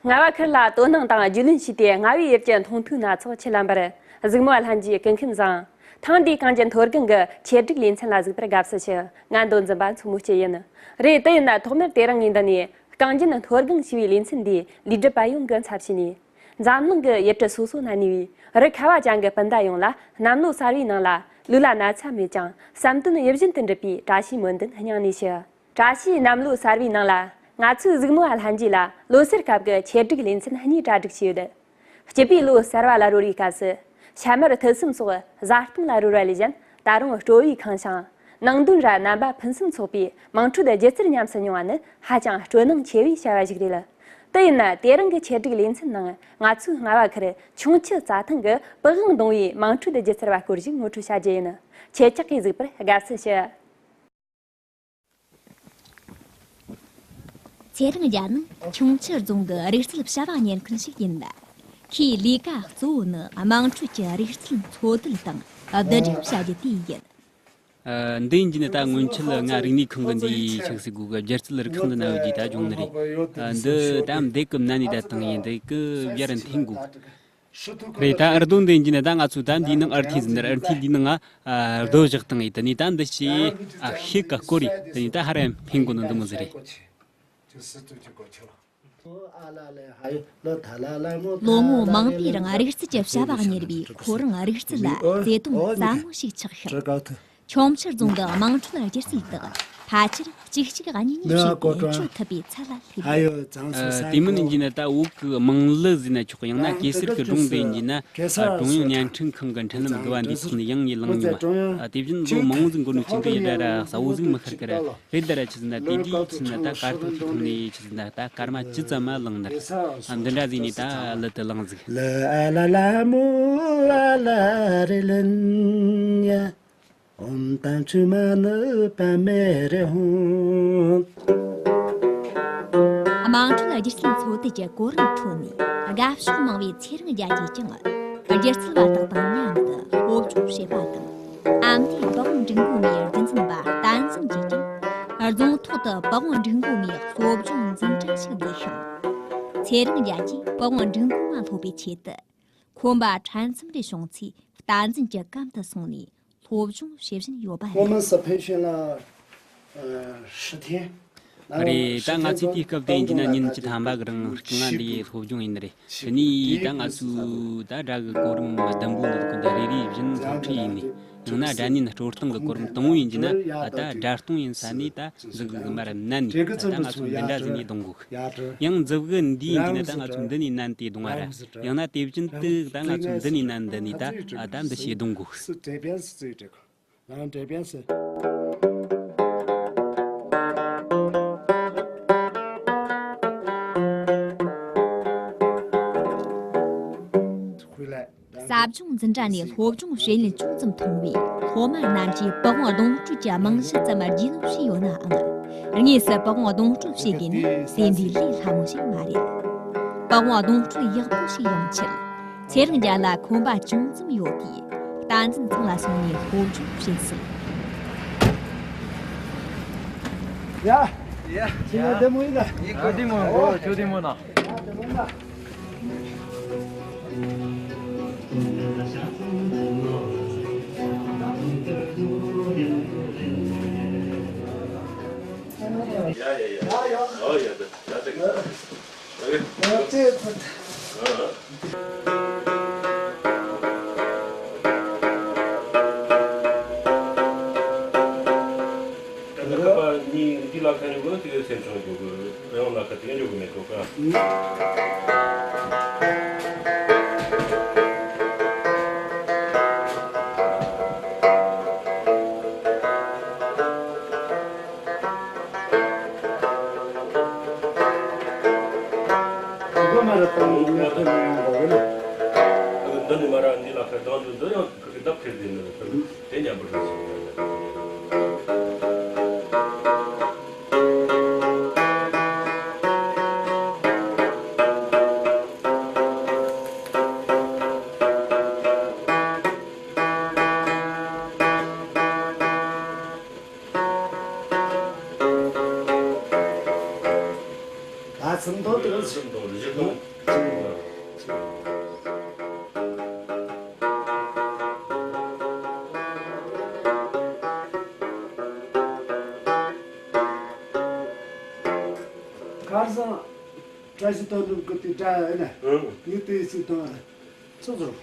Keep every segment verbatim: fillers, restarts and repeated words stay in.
རྔ་བ་ཁུལ་ལ་དོ་སྣང་དང་རྒྱུས་ལོན་བྱས་ཏེ། རྔ་བའི་ཡུལ་གྱི་མཐོང་ཐོས་སྣ་ཚོགས་ཁྱེར་ལེན་པར་གཟིགས་མོ་བ་ལྷན་རྒྱས་སྐུ་ཁམས་བཟང་། ཐེངས་འདིའི་གངས་ཅན་མཐོ་སྒང་གི་ཆེད་སྒྲིག་ལེ་ཚན་ལ་གཟིགས་པར་དགའ་བསུ་ཞུ། ང་མདོ་འཛིན་པ་མཚོ་མོ་སྐྱིད་ཡིན། རེད། དེ་ཡིན་ན་ཐོག་མར་དེ་རིང་ངས་འདི་ནས་གངས་ཅན་མཐོ་སྒང་ཞེས་པའི་ལེ་ཚན་འདིའི་ལུས་སྒྲུབ་པ་ཡོངས་ཀྱི་ཚབ་བྱས་ནས། འཛམ་གླིང་གི་ཡུལ་གྲུ་སོ་སོ་ན་གནས་པའི་རི་ཁ་བ་ཅན་གྱི་སྤུན་ཟླ་ཡོངས་ལ་གནམ་ལོ་གསར་བའི་ནང་ལ་ལུས་ལ་ན་ཚ་མེད་ཀྱང་བསམ་དོན་ཡིད་བཞིན་དུ་འགྲུབ་པའི་བཀྲ་ཤིས་སྨོན་འདུན་སྙིང་ནས་ཞུ། བཀྲ་ཤིས་གནམ་ལོ་གསར་བའི་ནང་ལ་ང་ཚོའི་གཟིགས་མོ་བ་ལྷན་རྒྱས་ལ་ལོ་སར་སྐབས་ཀྱི་ཆེད་སྒྲིག་ལེ་ཚན་གཉིས་གྲ་སྒྲིག་བྱས་ཡོད། སྐྱིད་པའི་ལོ་གསར་བ་ལ་རོལ་བའི་སྐབས་སུ། ཤ་མར་ཐུད་གསུམ་སོགས་བཟའ་བཏུང་ལ་རོལ་བ་ལས་གཞན། ད་རུང་སྤྲོ་བའི་ཁང་བྱང་། ནང་དོན་ར་རྣམ་པ་ཕུན་སུམ་ཚོགས་པའི་དམངས་ཁྲོད་སྒྱུ་རྩལ་ཉམས་སུ་མྱོང་བ་ནི་ཧ་ཅང་སྤྲོ་སྣང་ཆེ་བའི་བྱ་བ་ཞིག་རེད། དེ་ཡིན་ན་དེ་རིང་གི་ཆེད་སྒྲིག་ལེ་ཚན་ནང་ང་ཚོའི་རྔ་བ་ཁུལ་ཁྱུང་མཆུ་རྩྭ་ཐང་གི་པི་ཝང་རྡུང་བའི་དམངས་ཁྲོད་སྒྱུ་རྩལ་བ་སྐོར་ཞིག་ངོ་སྤྲོད་བྱ་རྒྱུ་ཡིན། ཁྱེད་ཅག་གིས་གཟིགས་པར་དགའ་བསུ་ཞུ། ཚེ་རིང་རྒྱལ་ནི་ཁྱུང་མཆུ་རྫོང་གི་རིག་རྩལ་བྱ་བ་གཉེར་མཁན་ཞིག་ཡིན། ཁོའི་ལས་ཀ་གཙོ་བོ་ནི་དམངས་ཁྲོད་ཀྱི་རིག་རྩལ་འཚོལ་བསྡུ་དང་བསྡུ་སྒྲིག་བྱ་རྒྱུ་དེ་ཡིན། ཨ། འདི་ཡིན་གྱི་ནི་ད་སྔོན་ཆད་ང་རིག་གནས་ཁང་གི་འདིའི་ཆགས་སྲིད་སྒོ་གི་སྒྱུ་རྩལ་རུ་ཁག་འདི་ན་ཡོད་རྒྱུ་ད་བྱུང་ནི་རེད། ཨ། འདི་ད་འདི་གི་ནང་ནས་ད་བཏང་ཡིན། འདི་གི་བར་འཐེན་དགོས། རེད། ད་ཨར་རྡུང་འདི་ཡིན་གྱི་ནི་ད་ང་ཚོ་ད་འདིའི་ནང་ཨར་ཐི་ཟིན་ནི་ཨར་ཐི་འདིའི་ནང་ང་། ཨ། རྡོ་བཞག་བཏང་ཡིན། དེ་ནས་ད་འདི་ཞེས། ཨ། ཤེལ་ག་སྐོར་རེད། དེ་ནས་ད་ཧ་ར་འཕེན་དགོས་ནི་འདི་མོ་ཟིག་རེད། ལོ་ངོ་མང་པོའི་རིང་རིག་རྩལ་གྱི་བྱ་བ་གཉེར་བའི་ཁོ་རང་རིག་རྩལ་ལ་བརྩེ་དུང་ཟབ་མོ་ཞིག་ཆགས་ཤིང་། ཁྱུང་མཆུ་རྫོང་གི་དམངས་ཁྲོད་སྒྱུ་རྩལ་དག་ཕལ་ཆེར་གཅིག་གཅིག་གཉིས་གཉིས་བྱས་ཏེ་འཕྲོད་ཐུབ་པའི་ཚད་ལ་སླེབས་ཡོད། ཨ། དེ་མིན་ཡིན་གྱི་ན་ད་བོད་གི་དམངས་གླུ་ཟེར་ན་ཆོག་གི། ཡང་ན་གེ་སར་གི་སྒྲུང་དེ་ཡིན་གྱི་ན། ཨ། ཀྲུང་དབྱང་བརྙན་འཕྲིན་ཁང་གི་འཕྲིན་ལམ་དགུ་བ་འདིའི་ཐོག་ནས་ཡང་ངས་བླངས་མྱོང་། ཨ། དེ་བཞིན་ལོ་མང་བོ་ཟིག་འགོར་ནས་ཆེད་དུ་ཡི་དྲ་ར་གསལ་བོ་ཟིག་མི་ཤར་གི་ར། རེད། ད་ར་ཆི་ཟེར་ན་དེ་དུས་ཆི་ཟེར་ན་ད་གར་སྟེགས་ཀྱི་ཐོག་ནས་ཆི་ཟེར་ན་ད་སྐར་མ་བཅུ་ཙམ་མ་བླངས་ནི་རེད། ཨ། འདི་འདྲ་ཟིག་ནས་ད་གླུ་དེ་བླངས་ཟིག། ལ་ཨ་ལ་ལ་མོ་ཨ་ལ་རེ་ལན་ཡ། ཨོམ་ཏང་ཆུ་མ་ནི་པ་མེ་རེ་ཧོང་། དམངས་ཁྲོད་སྒྱུ་རྩལ་འཚོལ་སྡུད་ཀྱི་གོ་རིམ་ཁྲོད་ནས་དགའ་ཕྱོགས་མང་བའི་ཚེ་རིང་རྒྱལ་གྱིས་ཀྱང་སྒྱུ་རྩལ་བ་དག་དང་མཉམ་དུ་སློབ་སྦྱོང་བྱེད་པ་དང་། ཨ་མདོའི་པི་ཝང་འབྲི་མགོ་མའི་རྒྱུན་འཛིན་པ་བསྟན་འཛིན་གྱིས་ཀྱང་རྫོང་ཐོག་ཏུ་པི་ཝང་འབྲི་མགོ་མའི་སློབ་སྦྱོང་འཛིན་གྲྭ་ཞིག་འཛུགས་ཤིང་། ཚེ་རིང་རྒྱལ་གྱིས་པི་ཝང་འབྲི་མགོ་མ་སློབ་པའི་ཆེད་དུ། ཁོམ་པ་ཕྲན་ཚུན་རེ་བྱུང་ཚེ་བསྟན་འཛིན་གྱི་གམ་དུ་སོང་ནས་སློབ་སྦྱོང་བྱེད་བཞིན་ཡོད་པ་ཁོ་རེད། མི་སུ་ཕེབས་ཤིང་ལ། ཨ། ཧྲི་ཐེ། རེད། ད་ང་ཚོས་དེའི་སྐབས་དེ་ཡིན་གྱི་ན་ཉིན་བཅུ་ཐམ་པ་གི་རིང་རྐང་ལག་འདི་སློབ་སྦྱོང་ཡིན་ནི་རེད། དེ་ནས་ད་ང་ཚོས་ད་སྒྲ་གི་གོ་རིམ་ཟླུམ་པོ་འདི་ཚོ་འདི་རེ་རེ་བཞིན་སློབ་ཁྲིད་ཡིན་ནི། ཡང་ན་སྒྲ་སྙན་དཀྲོལ་སྟངས་ཀྱི་གོ་རིམ་དང་པོ་ཡིན་གྱི་ན། ཨ། ད་སྒྲ་གཏོང་ཡིན་ས་ནས་ད་མཛུབ་གུ་གི་མར་མནན་ནས། ད་ང་ཚོ་འདི་འདྲ་ཟིག་ནས་རྡུང་དགོས། ཡང་མཛུབ་གུ་འདི་ཡིན་གྱི་ན་ད་ང་ཚོ་འདི་ནས་མནན་ཏེ་རྡུང་བ་ར། ཡང་ན་དེ་བཞིན་དུ་ད་ང་ཚོ་འདི་ནས་མནན། འདི་ནས་ད། ཨ། ད་འདི་ཞེས་རྡུང་དགོས། ཟབ་སྦྱོང་འཛིན་གྲྭ་ནས་སློབ་སྦྱོང་བྱེད་ཡུན་ཅུང་ཙམ་ཐུང་བའི་སློབ་མ་རྣམས་ཀྱིས་པི་ཝང་རྡུང་དཀྲོལ་གྱི་རྨང་གཞི་ཙམ་རྒྱུས་ལོན་བྱས་ཡོད་ནའང་། དངོས་སུ་པི་ཝང་རྡུང་དཀྲོལ་བྱེད་དགོས་ན་དེ་འདྲའི་ལས་སླ་མོ་ཞིག་མ་རེད། པི་ཝང་རྡུང་དཀྲོལ་ཡག་པོ་ཞིག་ཡོང་ཆེད། ཚེ་རིང་རྒྱལ་ལ་ཁོམ་པ་ཅུང་ཙམ་ཡོད་དུས། བསྟན་འཛིན་ཚང་ལ་སོང་ནས་སློབ་སྦྱོང་བྱེད་སྲིད། ཡ། ཡ། ཁྱེད་ཡ་བདེ་མོ་ཡིན་ད། ཡིན། གོ་བདེ་མོ། འོ། ཁྱོད་བདེ་མོ་ན། ཡ། བདེ་མོ་ན། ཡ་ཡ་ཡ། ཡ་ཡ། ཨོ་ཡ་ད། ཡ་ད་གི། ཨོ་ཡ། ཨོ་ཙི་ཙི། ཨ། ད་ཁ་པར་གཉིས་འདི་ལ་ཁ་ནས་གོ་དེ་སེམས་ཆུང་འཇོག་གི། རེ་བ་ལ་ཁ་དེ་འཇོག་གི་མེད་ཐོག་ཀ། འདི་ནི་མ་ར་འདི་ལ་ཁ་གདངས་འདུག། འདི་ཡང་ཁུ་གི་ལྡབ་ཁེར་འདི་ནི་དེ་མཉམ་པར་རེད་ཟེར། ད་ཚང་ ཨོ་དེ་ག་ཚོད། ཁར་སང་བཀྲ་ཤིས་དོན་གྲུབ་ཀྱི་དེ་འདྲ་ཡིན་ན། ཨང་། ངས་དེ་སྲིད་དང་ཚོགས་རོགས།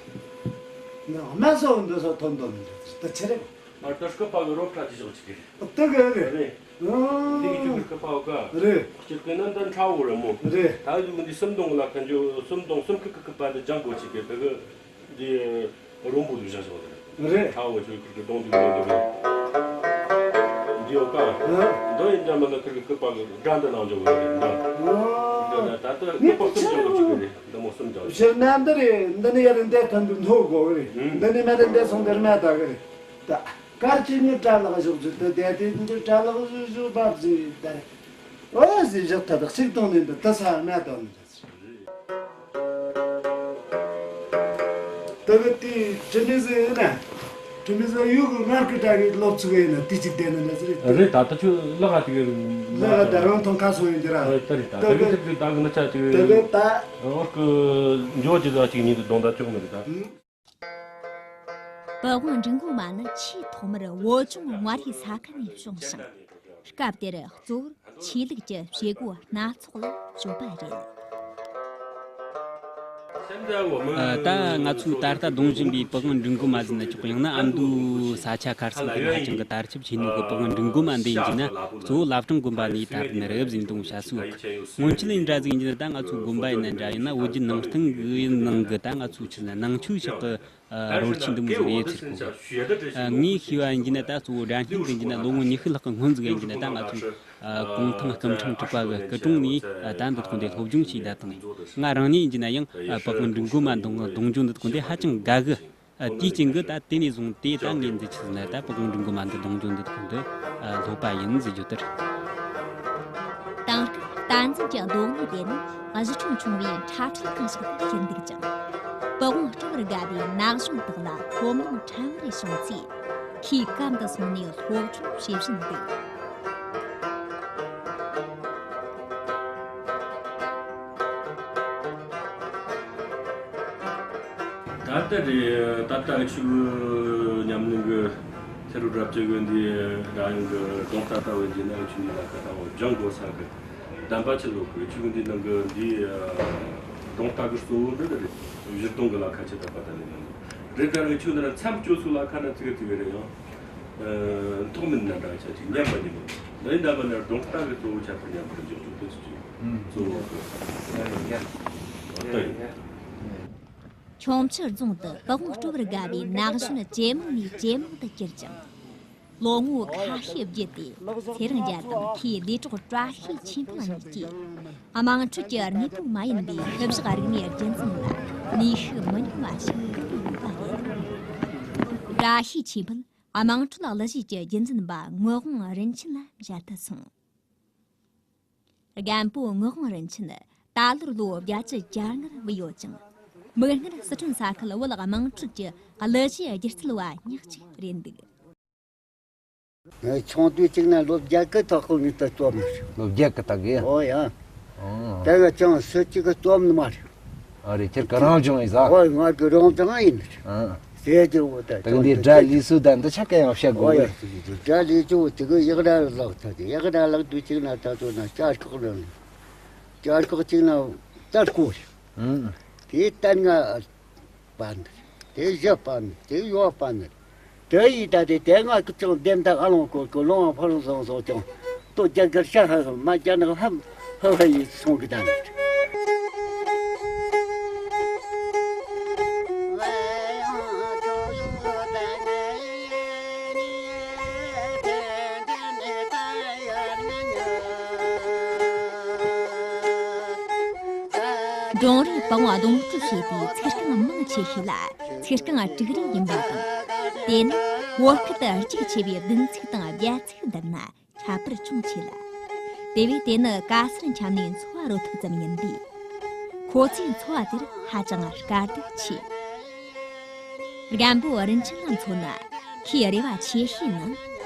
ང་དམའ་ས་འོང་འདི་ས་ཐོན་དོན་མི་འདུག་ད་ཆེ་རེད། ཨ་ད་སྐུ་པ་གི་རོ་ཁྲ་ཅི་ཞོག་ཅིག་གི་རེད། ཨ་ད་གི་རེད། རེད། ཨང་། འདི་གི་ཅུ་གི་སྐུ་པ་ག་རེད། སྤྱིར་གི་ན་འདི་ཁྲ་བོ་རེད་མོ། རེད། ད་གི་འདི་སུམ་སྟོང་གི་ལ་ཁ་འཇོ་སུམ་སྟོང་སུམ་ཁི་ཁི་ཁི་པ་འདི་ལྗང་གོ་ཅིག་གི་ད་གི་འདི་རོང་པོ་འདུག་བཞག་ཞོག་རེད། རེད། ཁྲ་བོ་ཆོས་ཁུར་གི་གདོང་འདུག་གདོང་འདུག་འདི་ཡོད་ཀ་ཨང་། འདི་ཡིན་འདྲ་མིན་ན་ཁུར་གི་སྐུ་པ་གི་དགྲ་འདི་ནང་འཇོག་གི་རེད་འདི། ཨང་། འདི་ན་ད་ལྟ་ངས་སྐུ་པ་སུམ་ཅུ་གི་ཅིག་གི་རེད། འདི་མོ་སུམ་ཅུ་གི་ཅིག་ཕྱིར་ན་འདི་རེད། འདི་ནི་ཡར་འདས་ཐོན་དུ་མཐོ་དགོས་རེད། ཨང་། འདི་ནི་མ་དེ་འདས་སོང་འདིར་མ་ད་གི་རེད། ད་གར་ཅི་ནི་གྲ་ལག་ཞོག་ཅུ་ད་དེ་དེ་འདི་གྲ་ལག་ཞོག་ཞོག་བབ་ཟི་ད་རེད། ཨོ་ཟི་ཞོག་ད་ད་གཅིག་གཏོང་ནི་འདི་ད་ས་མ་ད་ནི་ད་ཟི། ད་གི་དེ་དྲི་མེད་ཟེར་ཡིན་ན། དྲི་མེད་ཟེར་ཡུལ་གི་སྔར་གི་གྲྭ་གི་སློབ་ཚུགས་ཡིན་ན་དེ་གཅིག་བསྡད་ན་ལས་ཟེར་རེད། རེད་ད་ད་ཁྱོད་ལག་ཨ་དེ་གི་ལག་ཨ་ད་རང་ཐོང་ཁ་སོང་ཡིན་དེ་ར། ཨ་ད་རེད་ད་ད་གི་ད་གི་ད་གི་ན་ཆ་དེ་ད་གི་ད་འོར་གི་འཇོ་ཅི་ད་གཅིག་ཉིད་དུ་གདོང་ད་ཅོག་མི་རེད་ད། ཨུམ། པི་ཝང་འབྲི་མགོ་མ་ནི་ཆེས་ཐོག་མར་བོད་ལྗོངས་མངའ་རིས་ས་ཁུལ་ནས་བྱུང་ཞིང་། སྐབས་དེར་གཙོ་བོར་ཆོས་ལུགས་ཀྱི་བྱེད་སྒོ་སྣ་ཚོགས་ལ་སྤྱོད་པ་རེད། ཨ། ད་ང་ཚོའི་ད་ལྟ་གདོང་བཞིན་པའི་པི་ཝང་འབྲི་མགོ་མ་ཟེར་ན་ཆོག་གི། ཡང་ན་ཨ་མདོའི་ས་ཆ་ཁར་སང་དེ་ཧ་ཅང་གི་དར་ཁྱབ་ཆེ་ནོ་གི་པི་ཝང་འབྲི་མགོ་མ་འདི་ཡིན་གྱི་ན། གཙོ་བོ་བླ་བྲང་དགོན་པ་ནས་ད་ལྟ་ནས་རབ་ཟིན་དུང་བྱ་སུ་བ་གི་སྔོན་ཆད་ཡིན་འདྲ་ཟིག་ཡིན་གྱི་ན། ད་ང་ཚོའི་དགོན་པ་ཡིན་ན་འདྲ་ཡིན་ན་བོད་བརྒྱུད་ནང་བསྟན་གི་ནང་གི་ད་ང་ཚོའི་ཆི་ཟེར་ན་ནང་ཆོས་ཕྱོགས་གི་ཨ། རོལ་ཆས་འདི་མོ་ཟིག་རེད་ཟེར་གོ། ཨ། ངས་ཤེས་པ་ཡིན་གྱི་ན་ད་གཙོ་བོ་སྒྲ་སྙན་གི་ཡིན་གྱི་ན་ལོ་ངོ་ཉི་ཤུ་ལྷག་གི་སྔོན་ཟིག་ཡིན་གྱི་ན། ད་ང་ཚོའི་ཨ། གུང་ཐང་སྐུ་ཕྲེང་དྲུག་པ་གི་སྐུ་དྲུང་ནས་ཨ། ད་འདི་ཐོག་འདི་སློབ་སྦྱོང་བྱས་ད་དང་། ང་རང་ཉིད་ཡིན་གྱི་ན་ཡང་ཨ། པི་ཝང་འབྲི་མགོ་མ་འདོན་གདུང་རྒྱུད་འདི་ཐོག་འདི་ཧ་ཅང་དགའ་གི། ཨ། དེའི་རྐྱེན་གྱིས་ད་དེ་ནས་བཟུང་སྟེ་ད་ངས་འདི་ཆི་ཟེར་ན་ད་པི་ཝང་འབྲི་མགོ་མ་འདི་གདུང་རྒྱུད་འདི་ཐོག་འདི་ཨ། སློབ་པ་ཡིན་ཟེར་རྒྱུ་དེ་རེད། དེང་སྐབས་བསྟན་འཛིན་གྱི་གདོད་ནུས་དེ་ནི་གཞི་ཁྱོན་ཆུང་བའི་འཁྲབ་ཁྲིད་ཁང་ཞིག་ཏུ་གྱུར་འདུག་ཅིང་། པི་ཝང་སྤྲོ་བར་དགའ་བའི་ན་གཞོན་དག་ལ་སློབ་གླིང་ཕྲན་བུ་རེ་བྱུང་ཚེ། ཁོས་གམ་དུ་སོང་ནས་སློབ་སྦྱོང་བྱེད་བཞིན་འདུག་ད་ལྟ་རེད། ད་ལྟ་ཆུ་ཉམས་ལེན་གྱི་ཚེ་རུ་རབ་ཅིག་གི་འདི་རང་ཡོང་གི་གདོང་རྟགས་ལྟ་བུ་འདི་ན་ཆུ་ནི་ལ་ཁ་ལྟ་བུ་ལྗང་གོ་ས་གི་དམ་པ་ཆེ་ལོ་གི་ཆུ་འདི་ནང་གི་འདི་གདོང་རྟགས་གི་གཙོ་བོ་འདི་རེད། བཞི་སྟོང་གི་ལ་ཁ་ཆེ་ད་པ་ད་ནི་ནང་རེད། ད་རེད་ཆུ་འདི་ན་མཚམས་གཅོད་ཚུལ་ལ་ཁ་ན་ཚིག་གི་ཚིག་གི་རེད་ཡང་། ཐོག་མིན་ན་འདྲ་ཆ་ཅིག་ཉམས་པ་ཉིན་མོ་ལ་ཡིན་ད་མ་ན་གདོང་རྟགས་གི་གཙོ་བོ་ཁྱད་པར་ཉམས་པར་འཇོག་ཆོག་དེ་ཚོ་ཅིག་གཙོ་བོ་གི་ད་ཡིན། ཁྱུང་མཆུ་རྫོང་དུ་པི་ཝང་སྤྲོ་བར་དགའ་བའི་ན་གཞོན་ཇེ་མང་ནས་ཇེ་མང་དུ་གྱུར་ཅིང་། ལོ་ངོ་ཁ་ཤས་བརྒྱུད་དེ་ཚེ་རིང་རྒྱལ་དང་ཁོའི་ལས་གྲོགས་བཀྲ་ཤིས་ཆོས་འཕེལ་གཉིས་ཀྱིས་དམངས་ཁྲོད་ཀྱི་དངོས་པོ་མ་ཡིན་པའི་ཤུལ་བཞག་རིག་གནས་རྒྱུན་འཛིན་ལ་ནུས་ཤུགས་མི་ཉུང་བ་ཞིག་བསྐྲུན་ཡོད་པ་རེད། བཀྲ་ཤིས་ཆོས་འཕེལ་དམངས་ཁྲོད་གླུ་གཞས་ཀྱི་རྒྱུན་འཛིན་པ་ངག་དབང་རིན་ཆེན་ལ་མཇལ་དུ་སོང་། རྒན་པོ་ངག་དབང་རིན་ཆེན་ད་ལོར་ལོ་བརྒྱད་ཅུ་གྱ་ལྔར་བུད་ཡོད་ཅིང་། མིག་སྔར་སི་ཁྲོན་ས་ཁུལ་བོད་དམངས་ཁྲོད་ཀྱི་གླུ་གཞས་སྒྱུ་རྩལ་བ་ཉག་གཅིག་རེད་འདུག་ཆུང་དུས་གཅིག་ན་ལོ་བརྒྱད་ཀྱི་ཐོག་ཁོ་ངས་ད་རྩོམ་ནི་རེད། ལོ་བརྒྱད་ཀྱི་ཐོག་གི། ཨོ་ཡ། ཨང་། དེ་ག་ཅང་སུ་གཅིག་གི་རྩོམ་ནི་མ་རེད། ཨ་རེད། ཁྱེད་ཀྱི་རང་སྦྱོང་ཡིན་ས། ཨོ་ང་གི་རང་སྦྱོང་ཡིན། ཨང་། ཟེར་གྱི་འོ་ད་དེ་ག་འདི་སྒྲ་ལས་སུ་ད་འདི་ཆ་ག་ཡང་བཤད་ཨོ་དགོས་ཡ། གི་སྒྲ་ལས་ཀྱི་འོ་དེ་གི་ཡག་སྒྲ་ལག་ཐག་གི་ཡག་སྒྲ་ལག་དུས་གཅིག་ན་ད་ཚོ་ན་ལྕགས་ཁོག་ལ་ནི་ལྕགས་ཁོག་གཅིག་ན་རྩར་བསྐོར། ཨང་། དེ་ལྟར་ང་པ་ནི། དེ་བཞི་པ་ནི། དེ་ཡོ་པ་ནི། དེ་ཡི་ད་དེ་དེ་ང་ཀི་ཅང་བདེན་ད་ཨ་ལོང་ཀོ་ཀོ་ལོང་ཕ་ལོང་སོང་སོང་ཀྱང་ཏོ་རྒྱ་གར་ཤ་ཧ་ཧ་མ་རྒྱ་ནག་ཧམ་ཧ་ཧ་ཡི་སོང་གི་ད་ནི། འབྲོང་རུའི་པི་ཝང་རྡུང་རྩེད་བྱེད་པའི་ཚིག་རྐང་མང་ཆེ་ཤོས་ལ་ཚིག་རྐང་དྲུག་རེ་ཡིན་པ་དང་། དེ་ནི་བོད་སྐད་དུ་རྒྱུགས་ཆེ་བའི་བདུན་ཚིག་དང་བརྒྱད་ཚིག་བསྡུར་ན་ཁྱད་པར་ཅུང་ཆེ་ལ། དེ་བས་དེ་ནི་ག་སར་འཁྱམས་ནས་འཚོ་བ་རོལ་ཐུབ་ཙམ་ཡིན་པས། ཁོ་ཚོའི་འཚོ་བ་དེར་ཧ་ཅང་དཀའ་སྡུག་ཆེ། རྒན་པོ་རིན་ཆེན་ལ་མཚོན་ན་ཁོའི་རེ་བ་ཆེ་ཤོས་ནི་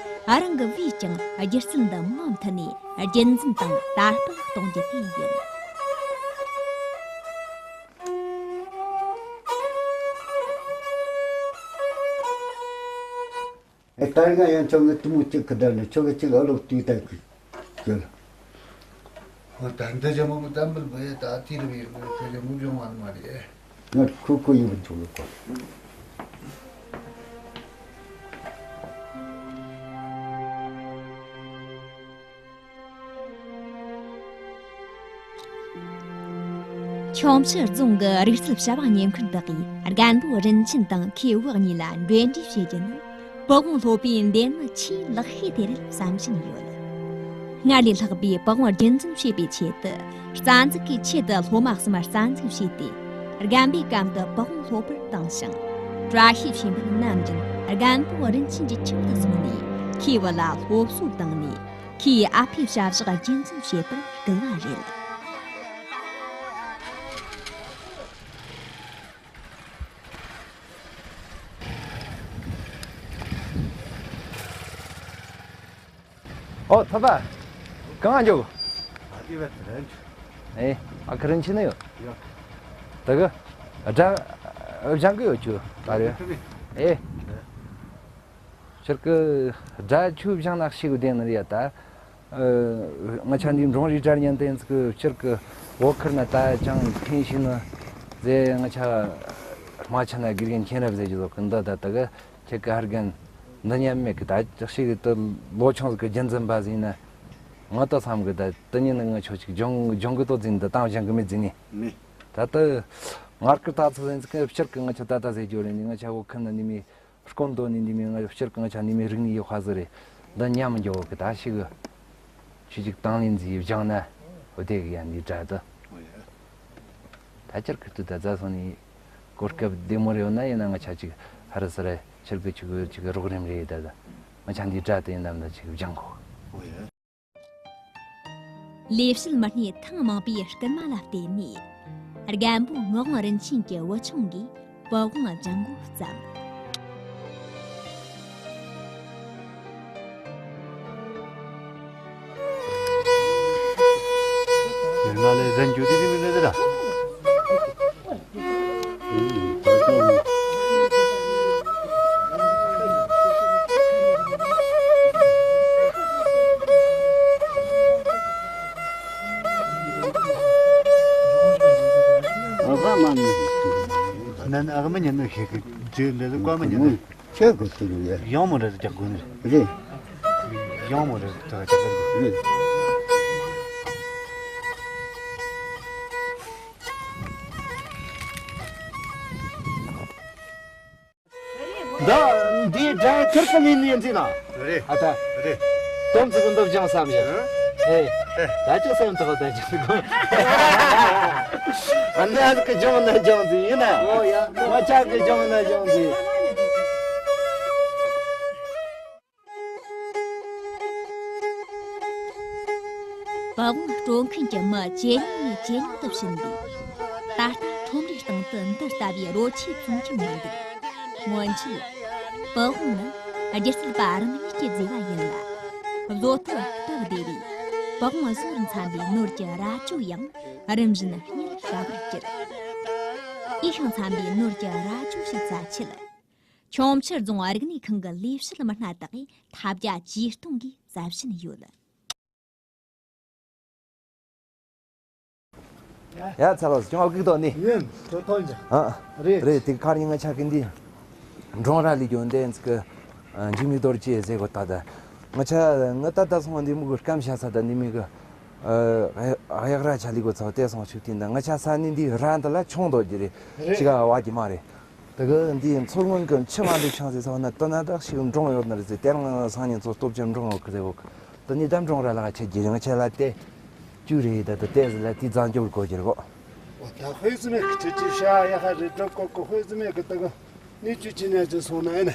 རང་གི་བུས་ཀྱང་སྒྱུ་རྩལ་འདི་མུ་མཐུད་ནས་རྒྱུན་འཛིན་དང་དར་སྤེལ་གཏོང་རྒྱུ་དེ་ཡིན། ད་རིང་ཡང་ཁྱོད་ཀྱི་གཏུམ་མོ་གཅིག་གི་བརྡ་ནི་ཁྱོད་ཀྱི་གཅིག་ཨ་ལོག་དུས་ད་གི་གི་ལ། ཧོ་ད་འདི་ཅག་མོ་གི་ཏམ་བུལ་བུ་ཡ་ད་དེ་རུ་ཡོད་ཁྱོད་ཀྱི་མུ་བྱུང་བ་ནི་མ་རེད། ང་ཁུ་ཁུ་ཡིན་པ་འཇུག་གི་གོ། ཁྱུང་མཆུ་རྫོང་གི་རིག་རྩལ་བྱ་བ་ཉེ་འཁོར་དག་གིས་རྒན་པོ་རིན་ཆེན་དང་ཁོའི་བུ་གཉིས་ལ་འབྲེལ་འདྲིས་བྱེད་རྒྱུ་ནི་པི་ཝང་སློབ་པའི་འདེམས་ནི་ཆེས་ལེགས་ཤོས་དེ་རེད་བསམ་བཞིན་ཡོད། སྔར་ལས་ལྷག་པའི་པི་ཝང་རྒྱུན་འཛིན་བྱེད་པའི་ཆེད་དུ། རྩ་འཛུགས་ཀྱིས་ཆེད་དུ་སློབ་མ་གསུམ་རྩ་འཛུགས་བྱས་ཏེ། རྒན་པའི་གམ་དུ་པི་ཝང་སློབ་པར་བཏང་ཞིང་། བཀྲ་ཤིས་ཆོས་འཕེལ་ནམ་རྒྱུན་རྒན་པོ་རིན་ཆེན་གྱི་ཁྱིམ་དུ་སོང་ནས་ཁོའི་བུ་ལ་སློབ་གསོ་བཏང་ནས། ཁོའི་ཨ་ཕའི་བྱ་གཞག་རྒྱུན་འཛིན་བྱེད་པར་སྐུལ་བ་རེད། ཨོ་ཐོབ་པ། གང་ང་འཇོག་ཨ་ཁི་རིན་ཆེན་ནི་ཡོད། ཡོད། ད་གི། སྒྲ། སྦྱང་གི་ཡོད་ཆུ་ད་རེད། ཨེ། ཕྱིར་གི། སྒྲ་ཆུ་སྦྱང་ན་ཤི་གི་བདེན་ནི་རེད་ད། ང་ཆ་འདི་འབྲོང་རི་སྒྲ་ཉན་དེ་ཚིག་ཕྱིར་གི། བོད་ཁུལ་ན་ད་ཅང་ཕན་ཤི་ནི། ཟེ་ང་ཆ། རྨ་ཆ་ན་དགེ་རྒན་མཁྱེན་རབ་ཟེ་ཇི་ལོ་གི་འདི་ད་ད་གི། ཁྱེད་ཀྱི་ཧར་རྒན་འདི་མཉམ་མེད་ཀྱི་ད་ཅག་ཞིག་གི་ད་ལོ་ཆུང་གི་རྒྱུན་འཛིན་པ་ཟིན་ན། ང་ད་བསམ་གི་ད་དེ་ཉིན་ནི་ང་ཆོ་ཅིག་ལྗོང་ལྗོང་གི་ཏོ་འཛིན་ད་དང་ཞང་གི་མི་འཛིན་ནི། ནི། ད་ད་ངར་ཀི་ད་ཚོ་ཟིན་ཚིག་ཕྱིར་གི་ང་ཆོ་ད་ད་ཟེ་ཇོ་རེ་ནི་ང་ཆ་བོ་ཁི་ན་ནི་མི་སྐོམ་དོ་ནི་ནི་མི་ང་ཕྱིར་གི་ང་ཆ་ནི་མི་རིག་ནི་ཡོད་ཁ་ཟི་རེ། འདི་མཉམ་འཇོག་གི་ད་ཞིག་གི། ཆུ་ཅིག་དང་ལེན་ཟིན་སྦྱང་ན། འོ་དེ་གི་ཡང་འདི་འདྲ་ད། ད་ཅར་ཁུར་དུ་ད་རྫ་སོང་ནི། གོ་སྐབས་བདེ་མོ་རེ་ཡོད་ན་ཡིན་ན་ང་ཆ་ཅིག་ཧ་རི་སི་ར་ཆེར་གི་ཆུ་གི་ཆུ་གི་རོགས་རིམ་རེ་ད་ད། ང་ཆ་འདི་དྲ་དེ་ཡིན་ནམ་ད་ཅིག་སྦྱང་གོ། ལས་བྱེད་མི་སྣའི་ཐེངས་མང་པོའི་སྐུལ་མ་ལ་བརྟེན་ནས། རྒན་པོ་ངག་དབང་རིན་ཆེན་གྱི་བུ་ཆུང་གིས། པི་ཝང་ལྗང་གུ་བརྩམས། ང་ལས་ཟན་རྒྱུ་དེ་དེ་མི་ནི་དེ་ར། ཨ་ཧ་མ་ནི། ནན་ཨ་མ་ཉན་ནི་ཤེས་གི་ཇེ་ལེ་ལེ་ཀ་མ་ཉན་ནི། ཁྱེད་ཀྱི་ཚུལ་ཡ། ཡང་མོ་རེ་རྒྱག་དགོས་ནི། རེད། ཡང་མོ་རེ་རྒྱག་དགོས་ནི། རེད། ད་འདིའི་སྒྲ་ཁྱེར་གི་ཉིན་ཉིན་ཟིན་ན། རེད། ཨ་ད། རེད། དོམ་ཚིག་གི་འདུག་ཅང་བསམ་ཞིང་། ཨེ། ད་ཅི་སེམས་ཐག་ད་ཅི་སེམས་ཐག་ཨ་ན་ཟིག་གི་ལྗོངས་ན་ལྗོངས་ཟིག་ཡིན་ན། ཨོ་ཡ། ང་ཅག་གི་ལྗོངས་ན་ལྗོངས་ཟིག་པི་ཝང་སྤྲོ་མཁན་གྱི་མི་ཇེ་ཉུང་ནས་ཇེ་ཉུང་དུ་ཕྱིན་པས། ད་ལྟ་ཁྲོམ་རའི་སྟེང་དུ་འདི་ལྟ་བུའི་རོལ་ཆས་བཙོང་རྒྱུ་མི་འདུག་སྔོན་ཆད། པི་ཝང་ནི་སྒྱུ་རྩལ་པ་རང་ཉིད་ཀྱི་མཛེས་པ་ཡིན་ལ། བཟོ་ལྟར་སྟབས་བདེ་བས། པི་ཝང་བཟོ་བར་འཚམ་པའི་ནོར་གྱི་རྭ་ཅོ་ཡང་རིམ་བཞིན་རྙེད་དཀའ་བར་གྱུར། དེ་དང་འཚམ་པའི་ནོར་གྱི་རྭ་ཅོ་ཞིག་བཙལ་ཆེད། ཁྱུང་མཆུ་རྫོང་རིག་གནས་ཁང་གི་ལས་བྱེད་མི་སྣ་དག་གིས་ཐབས་བརྒྱ་ཇུས་སྟོང་གིས་བཙལ་བཞིན་ཡོད། ཡ་ཚ་ལོ་སྐྱོང་བ་གིག་ཏོ་ནི། ཡིན། ཐོ་ཐོ་ཅི། ཨ། རེད། རེད་དེ་ཁར་ཡིན་ང་ཆ་གི་འདི། འབྲོང་ར་ལི་རྒྱུ་འདི་ཚིག་གི། འཇིགས་མེད་རྡོ་རྗེ་ཟེར་གོ་ད་ད། ང་ཆ་ང་ད་ད་སོང་འདི་མུ་གུ་སྐམ་ཤ་ས་ད་ནི་མི་གི། གཡག་ར་ཆ་ལི་གོ་ཚོ་དེ་སོང་ཆུ་ཏིན་ད་ང་ཆ་ས་ནི་འདི་ར་འདི་ལ་ཆུང་རྡོ་རྗེ་རེད། རེད། ཅི་ག་བ་གི་མ་རེད། དེ་གི་འདི་མཚོ་སྔོན་གི་ཕྱི་མ་འདི་ཆང་ཟེར་སོང་ན་ཏི་ན་དག་ཞིག་འབྲོང་ཡོད་ན་རེད་ཟེར་དེ་རང་སང་ཉིན་ཚོ་སྟོབས་ཆེན་འབྲོང་ཡོད་གི་ཟེར་གོ། ཏི་ནི་ད་འབྲོང་ར་ལ་ཁ་ཆེ་རྒྱུ་ང་ཆ་ལ་དེ། ཅུ་རེད་ད་ད་དེ་ཟེར་ལ་དེ་བཟང་སྐྱོར་གོ་རྒྱུ་རེད་གོ། འོ་ད་ཧོས་ཟི་མེ་གི་ཁྲི་ཆི་ཤ་ཡ་ཧ་རེ་གྲོ་གོ་གོ་ཧོས་ཟི་མེ་གི་ད་གི་ནི་ཅུ་ཆི་ཉ་ཅི་སོང་ན་ཨེ་ན།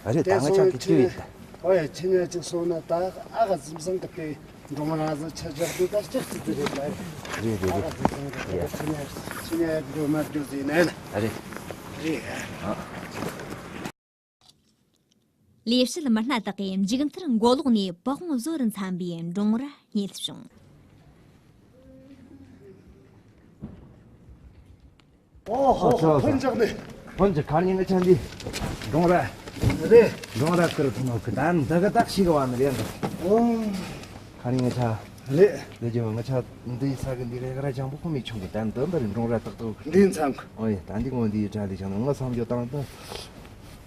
ཨ་རེད་ད་ང་ཆ་གི་ཅུ་ཡིན་ད། ཨོ་ཡ་ཆི་ཉ་ཅི་སོང་ན་ད་ཨ་ག་ཟིམ་སང་གི་དེ་འབྲོང་ར་ཟི་ཆ་ཇག་དུ་ད་ཅག་ཅི་དུ་རེད་ལ། རེད་རེད་ཨ་ག་རེད། ཟིམ་སང་གི་དེ་ཡ། ཆི་ཉ་ཆི་ཉ་འགྲོ་མ་འགྲོ་ཟི་ན་ཨེ་ན། ཨ་རེད། རེད་ཨ། ལས་བྱེད་མི་སྣ་དག་གིས་མཇུག་མཐར་མགོ་ལོག་ནས་པི་ཝང་བཟོ་བར་འཚམ་པའི་འབྲོང་ར་རྙེད་བྱུང་། ཨོ་ཧོ་ཧོ། ཕོན་ཆག་ནས། ཕོན་ཆག་གར་ཉིན་ང་ཆ་འདི་འབྲོང་ར། རེད། འབྲོང་ར་ཀིར་ཐུང་ནོ་གི་ད་འདི་གི་ད་ཤི་གི་བ་ནི་རེད་འདི། ཨོ། ཁ་ནི་ང་ཆ། རེད། འདི་ཇོ་ང་ཆ་འདི་ས་གི་འདི་རེ་ག་ར་ཅང་པོ་ཁོ་མི་ཆུང་གི་ད་འདི་འདི་རེད། འབྲོང་ར་ཏག་ཏག་གི་འདི་མཚང་གི། ཨོ་ཡ་ད་འདི་ངོ་འདི་ཡི་གྲ་ལི་ཅང་ང་བསམ་རྒྱུ་དང་ད།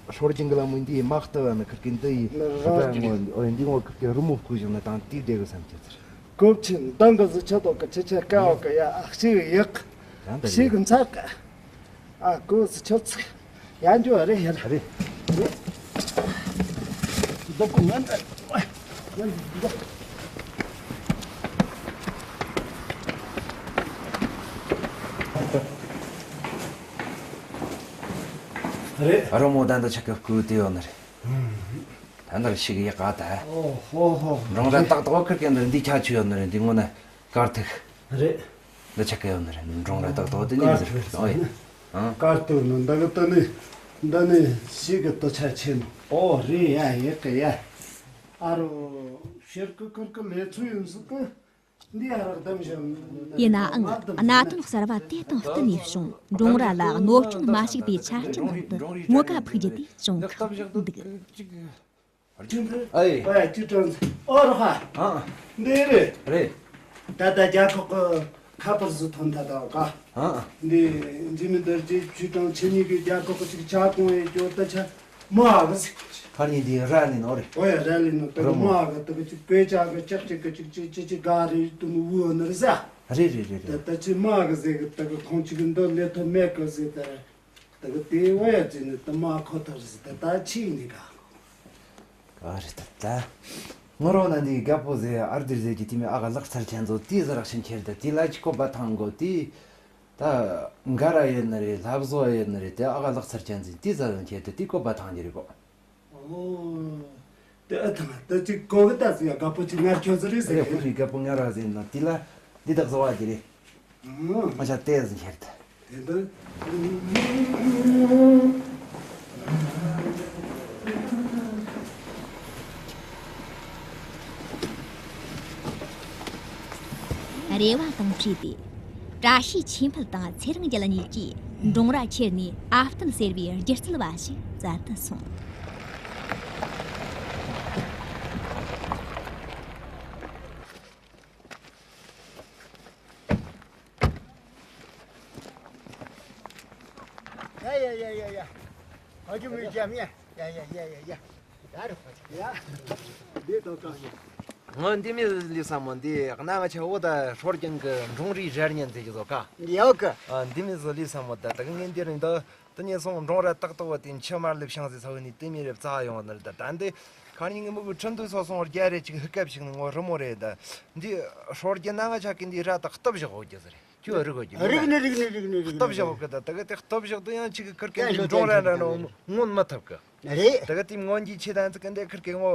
ཧྲོར་ཅིང་གི་ལ་མོ་འདི་ཡི་དམག་ལྟ་བ་ནི་ཁིར་གི་འདི་ཡི་ར་ངོ་ཨོ་ཡ་འདི་ངོ་ཁིར་གི་རི་མོ་བཀོད་བཞག་ན་དང་དེ་བསྡད་གི་བསམ་རྒྱུ་ཚར། གོབ་ཆེན་མདང་གི་ཟི་ཆ་ཏོག་གི་ཆེ་ཆེ་ཀ་འོག་གི་ཡ་ཨ་ཤི་གི་ཡག་ཡང་ད་ཤི་གི་མཚག་གི། ཨ་ཀོ་སི་ཆོ་ཚིག་ཡང་འགྱོ་རེ་ཡར། རེད། རེད། འདི་ཀོ་ང་འདི། རེད། རོ་མོ་ད་འདི་ཆ་གི་བསྐུལ་དེ་ཡོད་ནི་རེད། ད་འདིར་ཤི་གི་ཡག་ག་ད། ཨོ་ཧོ་ཧོ། འབྲོང་ར་ཏག་ཏག་ཁིར་གི་འདི་འདི་ཁྱ་ཆུ་ཡོད་ནི་རེད། འདི་ངོ་ན་དཀར་ཐིག་རེད། འདི་ཆ་ག་ཡོད་ནི་རེད། འབྲོང་ར་ཏག་ཏག་དེ་ནི་མི་ཟེར། ཨོ་ཡ། ཨང་། དཀར་ཐིག་ནི་འདི་གི་དེ་ནི་འདི་ནི་ཤི་གི་དུ་ཆ་ཆེ་ནི། ཨོ་རེད་ཡ་ཡག་གི་ཡ། ཨ་རོ། ཤེར་ཀི་ཁིར་གི་ལས་ཚུལ་ཡིན་སྲིད་གི། འདི་ཡ་རག་དམ་བཞིན། ཡིན་ནའང་གནད་དོན་གསར་བ་དེ་དང་བསྟུན་ནས་བྱུང་འབྲོང་ར་ལ་གནོད་སྐྱོན་མ་བྱུང་བའི་ཆ་རྐྱེན་ནང་དུ་ངོ་དགའ་ཕུག་རྒྱུ་དེ་བྱུང་ཁག་འདུག་ཨེ། ཨོ་རོ་ཧ། ཨ། འདི་རེད། རེད། ད་ལྟ་རྒྱལ་ཁབ་ཀྱི་ཁ་པར་ཟིག་ཐོན་ཐལ་ད་ག་ཨ། འདི་འཇིགས་མེད་རྡོ་རྗེ་ཁྱོད་དང་ཁྱེད་གཉིས་ཀྱི་རྒྱལ་ཁབ་ཀྱི་ཅིག་ཇ་གོང་ཡེ་སྐྱོ་ད་ཆ་མོ་ཨ་གི་ཟིག་ཁ་ཉིན་འདི་ར་ལི་ནོ་རེད། ཨོ་ཡ་ར་ལི་ནོ་ད་གི་ར་མོ། མོ་ཨ་གི་ད་གི་ཅིག་བོད་ཇ་གི་ཅག་ཅིག་གི་ཅིག་ཅིག་ཅིག་ཅིག་ག་རེ་དུ་མི་འུ་ནི་རེད་ཟ། རེད་རེད་རེད་ད་རེད། ད་ཅི་མོ་ཨ་གི་ཟེ་གི་ད་གི་ཁོང་ཅིག་གི་འདི་ལས་ཐོབ་མེད་གི་ཟེ་ད་རེད། ད་གི་དེ་འོ་ཡ་ཅི་ནི་ད་མ་ཁོ་ཐག་རེད་ཟེ་ད་ད་ཆི་ཡིན་ནི་ག་ཨ་རེད་ད་ད། ངོ་རོ་ན་འདི་རྒད་པོ་ཟེ་ཨར་དིར་ཟེ་གི་དེ་མི་ཨ་ག་ལག་ཚར་ཆེན་ཚོ་དེ་ཟེར་རག་ཤིན་ཁྱེར་ད་དེ་ལ་ཅི་ཀོ་བ་ཐང་གོ་དེ། ད་འགའ་ར་ཡོད་ནི་རེད། ལྷ་བཟོ་ཡོད་ནི་རེད། དེ་ཨ་ག་ལག་ཚར་ཅན་ཟིན་དེ་ཟ་ཟིན་ཁྱེར་དེ་དེ་བཀོད་པ་ཐང་གི་རེད་གོ། ཨོ། དེ་ཨ་ཐང་དེ་ཅིག་གོ་གི་ད་ཟིན་ཡ་དགའ་པོ་ཅིག་ངར་ཁྱོད་ཟི་རེད་ཟེར་རེད་གི། ཁོ་ནི་དགའ་པོ་ངར་བ་ཟིན་ན་དེ་ལ་འདི་དག་བཟོ་བ་གི་རེད། ཨོ། ཨ་ཤ་དེ་ཟིན་ཁྱེར་དེ། དེ་འདི། རེ་བ་དང་འཕྲད་དེ། བཀྲ་ཤིས་ཆོས་འཕེལ་དང་ཚེ་རིང་རྒྱལ་གཉིས་ཀྱིས་འབྲོང་ར་ཁྱེར་ནས་ཨ་བསྟན་ཟེར་བའི་སྒྱུ་རྩལ་བ་ཞིག་བཙལ་དུ་སོང་། ཡ་ཡ་ཡ་ཡ་ཡ། ཨ་ཅུ་མི་ཅམ་ཡ། ཡ་ཡ་ཡ་ཡ་ཡ། ཡ་རུ་ཁ་ཅིག་ཡ། འདི་ཏོ་ཀ་ཡ། ང་འདི་མི་ལི་ས་མོ་འདི་གནའ་ང་ཆ་འོ་ད་ཧྲོར་ཀྱང་གི་འབྲོང་རིའི་རལ་ཉན་ཟེར་གྱི་ཟོ་ཀ་ཡོ་ཀ་ཨ་འདི་མི་ཟོ་ལི་ས་མོ་ད་ད་གི་ངན་འདི་རིང་ད་དུ་ཉེ་སོང་འབྲོང་ར་ཏག་ཏག་བ་དེ་མཆི་མར་ལི་བཤང་ཟེ་ཚ་བོ་ནི་དེ་མི་རེ་བཙའ་ཡོང་ནི་ད་ད་འདི་ཁ་ཉིན་ངི་མི་གི་ཁྲིན་དུ་སོ་སོང་རྒྱ་རེ་ཅིག་ཧི་ཀབ་ཞིག་ནི་ངོ་རི་མོ་རེ་ད་འདི་ཧྲོར་ཀྱི་གནའ་ང་ཆ་གི་འདི་ར་ད་སྟབས་བཞག་འོ་རྒྱུ་ཟེར། ཁྱོད་རིག་གོ་རྒྱུ་རིག་ནི་རིག་ནི་རིག་ནི་རིག་ནི་སྟོབས་བཞག་གི་ད་ད་གི་དེ་སྟོབས་བཞག་ཏུ་ཡང་ཅིག་གི་ཁིར་ཀན་གི་འབྲོང་ར་འདྲ་ནོ་མངོན་མི་ཐུབ་གི། རེད། ད་གི་དེ་སྔོན་གྱི་ཆེ་དང་ཚིག་གི་འདི་ཁིར་ཀན་ངོ་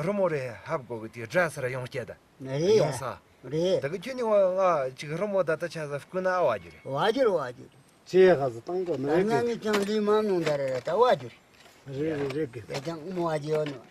རི་མོ་རེ་ཧབ་གོ་གི་དེ་སྒྲ་སར་ཡོང་སྐྱེ་ད། རེད་ཡོང་ས། རེད། ད་གི་ཁྱོད་ནི་ང་ང་ཅིག་རི་མོ་ད་ད་ཆ་ས་བསྐུ་ན་ཨ་བ་རྒྱུ་རེད། བ་རྒྱུ་རེད་བ་རྒྱུ་རེད། ཅེས་ཧ་ཟི་བཏང་གོ་ནི་ད་རེད་ང་གི། ངི་ཀྱང་ལི་མ་ནོང་ད་རེད་ད་བ་རྒྱུ་རེད། རེད་རེད་རེད་གི། དེ་ཀྱང་མོ་བ་རྒྱུ་ཡོད་ནོ།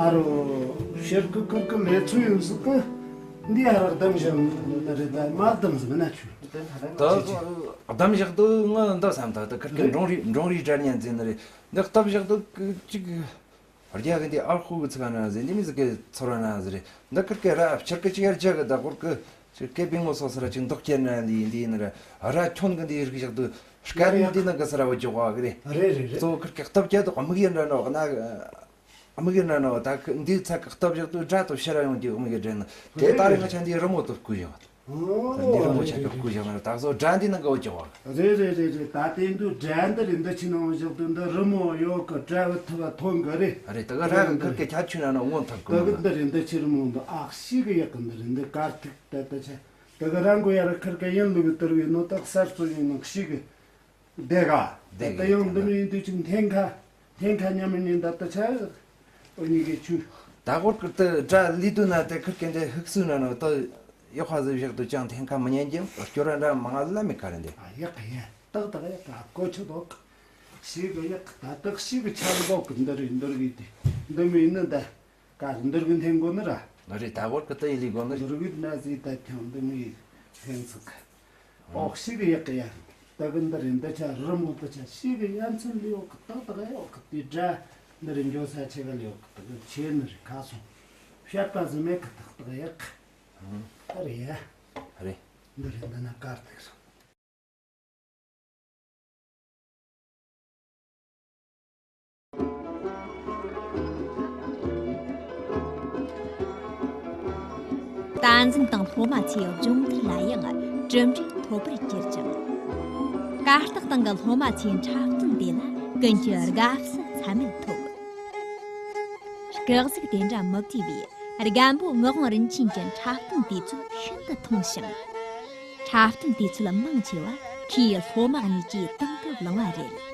ཨ་རོ། ཤེར་ཀི་ཀིར་ཀི་ལས་ཚུལ་ཡིན་སྲིད་ཀི། འདི་ཨ་རག་གདམ་བཞག་ནི་རེད་ད་མ་གདམ་ཟི་མིན་ན་ཆུ། ད་གདམ་བཞག་དུ་ང་འདི་བསམ་ད་ད་ཁིར་ཀི་འབྲོང་རི་འབྲོང་རི་སྒྲ་སྙན་ཟེར་ནི་རེད། འདི་གདམ་བཞག་དུ་ཅིག་རྒྱ་གི་འདི་ཨར་ཁུ་གི་ཚིག་ན་ཟེར་འདི་མི་ཟིག་གི་ཚོར་བ་ན་ཟེར་རེད། འདི་ཁིར་ཀི་ར་ཕྱིར་ཀི་ཅིག་ཡར་རྒྱ་གི་ད་ཁོར་ཀི་ཅིག་ཀེ་པི་ངོ་སོ་སོ་ར་ཅིག་འདོགས་ཀྱི་ན་ལི་འདི་ཡིན་ར་ར་ཁྱོན་གི་འདི་རིག་བཞག་དུ་སྐར་མི་འདི་ནང་གི་སར་བ་འཇོག་བ་གི་རེད། རེད་རེད་རེད། གཙོ་བོ་ཁིར་ཀི་གདམ་རྒྱ་དུ་དམིགས་ཡུལ་འདྲ་ནོ་ན། དམིགས་ཡུལ་ན་ནོ་ད་ཁི་འདིའི་ཚད་ཀྱི་སྟབས་བཞག་ཏུ་དགྲ་དུ་ཕྱིར་ཡོང་རྒྱུ་དམིགས་ཡུལ་འདྲེན་ནོ། དེ་ལྟར་ང་ཆ་འདིའི་རི་མོ་དུ་བསྐུལ་ཡོང་། འདི་རི་མོ་ཆ་ཀྱི་བསྐུལ་ཡོང་ན་ད་གཟོད་དགྲ་འདི་ནང་གི་འོ་ཅོག་བ། རེད་རེད་རེད་རེད། ད་དེ་འདུ་དགྲ་འདི་རེད་འདི་ཕྱི་ནང་བཞག་ཏུ་འདི་རི་མོ་ཡོད་གི་དགྲ་བུ་ཐུ་བ་ཐོན་གི་རེད། རེད་ད་ག་ར་གི་ཁིར་ཀི་ཁྱ་ཆུ་ན་ནོ་སྔོན་ཐབས་ད་གི་གི་འདི་རེད་འདི་ཕྱི་རི་མོ་འདི་ཨག་ཤི་གི་ཡག་གི་འདི་རེད་འདི་དཀར་ཐིག་ད་ད་ཆ་ད་གི་རང་གོ་ཡ་ར་ཁིར་ཀི་ཡིན་ལུག་གི་དུར་བའི་ནོ་ད་གསར་སོ་ཡིན་ནོ་ཤི་གི། བསྡད་ག་བསྡད་ད་ཡང་འདི་མི་ཡིན་དུས་ཅིག་འཐེན་ཁ་འཐེན་ཁ་མཉམ་མི་ཉན་ད་ད་ཆ་འོ་གཉིས་ཀའི་ཆུ། ད་གོར་ཀི་ཏི་དགྲ་ལི་དུ་ན་དེ་ཁིར་ཀན་དེ་ཧུག་སུ་ན་ནོ་ཏི་ ཡག་པ་ཟིག་བཞག་ཏུ་ཅང་འཐེན་ཁ་མི་ཉན་ཀྱང་སྐྱོར་ར་འདྲ་མང་ལ་མི་ཁ་ར་འདི། ཨ་ཡག་གི་ཡིན། ཏག་ཏག་ཡག་གི། ཨ་གོ་ཆོད་དོ། ཤི་གི་ཡག་གི། ད་ཏག་ཤི་གི་ཆ་ལ་འགོག་གི། འདི་རེད་འདི་རེད་དེ། འདི་མིན་ནི་ད་ག་རེ་འདི་རིགས་འཐེན་དགོ་ནི་ར། ནི་རེད། ད་བོར་གི་ཏི་ཡི་ལི་དགོ་ནི་རེད། འདི་རིགས་ན་ཟིག་ད་ཐེངས་འདི་མི་འཐེན་ཚུགས་གི། ཨོག་ཤི་གི་ཡག་གི་ཡ། ད་གི་འདི་རེད། འདི་ཆ་རི་མོ་འདི་ཆ་ཤི་གི་ཡ་མཚན་ལི་ཡོག་གི། ཏག་ཏག་ཡག་གི། དེ་འདྲ་འདི་རེད། འགྱོ་ས་ཆེ་ག་ལི་ཡོག་གི། ཏག་གི་ཆེ་ནི་རེད། ཁ་སོང་བཤད་པ་ཟིག་མེད་གི། ཏག་ཏག་ཡག་གི། ཨ་རེད་ཡ། རེད། འདི་རེད། འདི་ན་དཀར་ཐིག་སོང་། བསྟན་འཛིན་དང་སློབ་མ་ཚོའི་སྦྱོང་བརྡར་ལ་ཡང་གྲུབ་འབྲས་ཐོབ་པར་གྱུར་ཅིང་། གར་སྟེགས་སྟེང་གི་སློབ་མ་ཚོའི་འཁྲབ་སྟོན་དེ་ལ་ཀུན་གྱིས་དགའ་བསུ་ཚད་མེད་ཐོབ། སྐུ་གཟུགས་དེ་འདྲ་མི་བདེ་བས་རྒན་པོ་ངག་དབང་རིན་ཆེན་གྱི་འཁྲབ་སྟོན་དུས་ཚོད་ཤིན་ཏུ་ཐུང་ཞིང་། འཁྲབ་སྟོན་དུས་ཚོད་མང་ཆེ་བ་ཁོའི་སློབ་མ་གཉིས་ཀྱིས་དེང་དུ་བླངས་པ་རེད།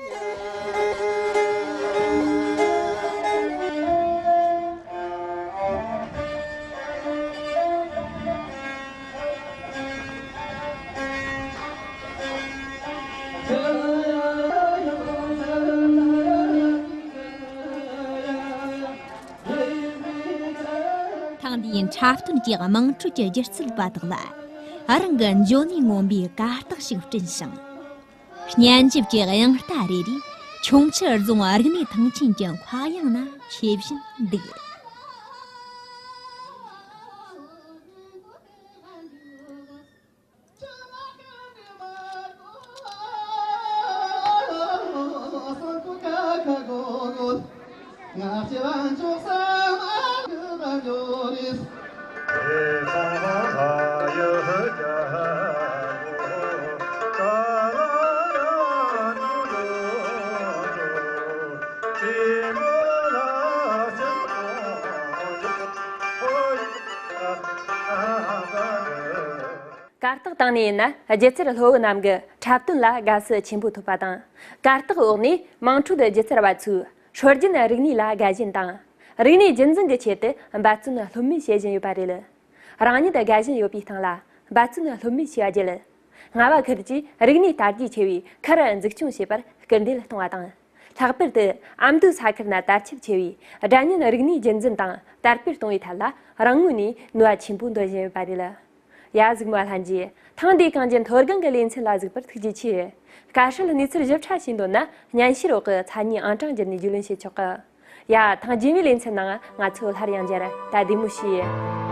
ཐེངས་འདིའི་འཁྲབ་སྟོན་གྱི་དམངས་ཁྲོད་ཀྱི་སྒྱུ་རྩལ་པ་དག་ལ་རང་གི་འཇོན་ནུས་མངོན་པའི་གར་སྟེགས་ཤིག་བསྐྲུན་ཞིང་། སྙན་འཇེབས་ཀྱི་དབྱངས་རྟ་རེ་རེས་ཁྱུང་མཆུ་རྫོང་རིག་གནས་ཐང་ཆེན་གྱི་མཁའ་དབྱིངས་ན་མཆེད་བཞིན་འདུག། གར་སྟེགས་སྟེང་ནས་ཡིན་ན་སྒྱུ་རྩལ་སློབ་བུ་རྣམས་ཀྱི་འཁྲབ་སྟོན་ལ་དགའ་བསུ་ཆེན་པོ་ཐོབ་པ་དང་། གར་སྟེགས་འོག་ནས་དམངས་ཁྲོད་སྒྱུ་རྩལ་བ་ཚོས་སྲོལ་རྒྱུན་རིག་གནས་ལ་དགའ་ཞེན་དང་། རིག་གནས་རྒྱུན་འཛིན་གྱི་ཆེད་དུ་འབད་བརྩོན་ལྷོད་མེད་བྱེད་བཞིན་ཡོད་པ་རེད། རང་ཉིད་དགའ་ཞེན་ཡོད་པའི་སྟེང་ལ་འབད་བརྩོན་ལྷོད་མེད་བྱས་པ་བརྒྱུད། རྔ་བ་ཁུལ་གྱིས་རིག་གནས་དར་རྒྱས་ཆེ་བའི་ཁུལ་འཛུགས་སྐྱོང་བྱེད་པར་སྐུལ་འདེད་གཏོང་བ་དང་། ལྷག་པར་དུ་ཨ་མདོའི་ས་ཁུལ་ན་དར་ཁྱབ་ཆེ་བའི་སྒྲ་སྙན་རིག་གནས་རྒྱུན་འཛིན་དང་དར་སྤེལ་གཏོང་བའི་ཐད་ལ་རང་ངོས་ནས་ནུས་པ་ཆེན་པོ་འདོན་བཞིན་ཡོད་པ་རེད། ཡ་གཟིགས་མོ་ལྷན་རྒྱས། ཐེངས་འདིའི་གངས་ཅན་མཐོ་སྒང་གི་ལེ་ཚན་ལ་གཟིགས་པར་ཐུགས་རྗེ་ཆེ། བཀའ་སྲོལ་གནས་ཚུལ་ཞིབ་ཕྲ་ཤེས་འདོད་ན་སྙན་ཞུའི་འོག་གི་མཚན་ཉིད་ཨང་གྲངས་བརྒྱུད་ནས་རྒྱུས་ལོན་བྱེད་ཆོག་གི། ཡ། ཐེངས་རྗེས་མའི་ལེ་ཚན་ནང་ང་ཚོ་སླར་ཡང་མཇལ། ད་བདེ་མོ་བྱོས།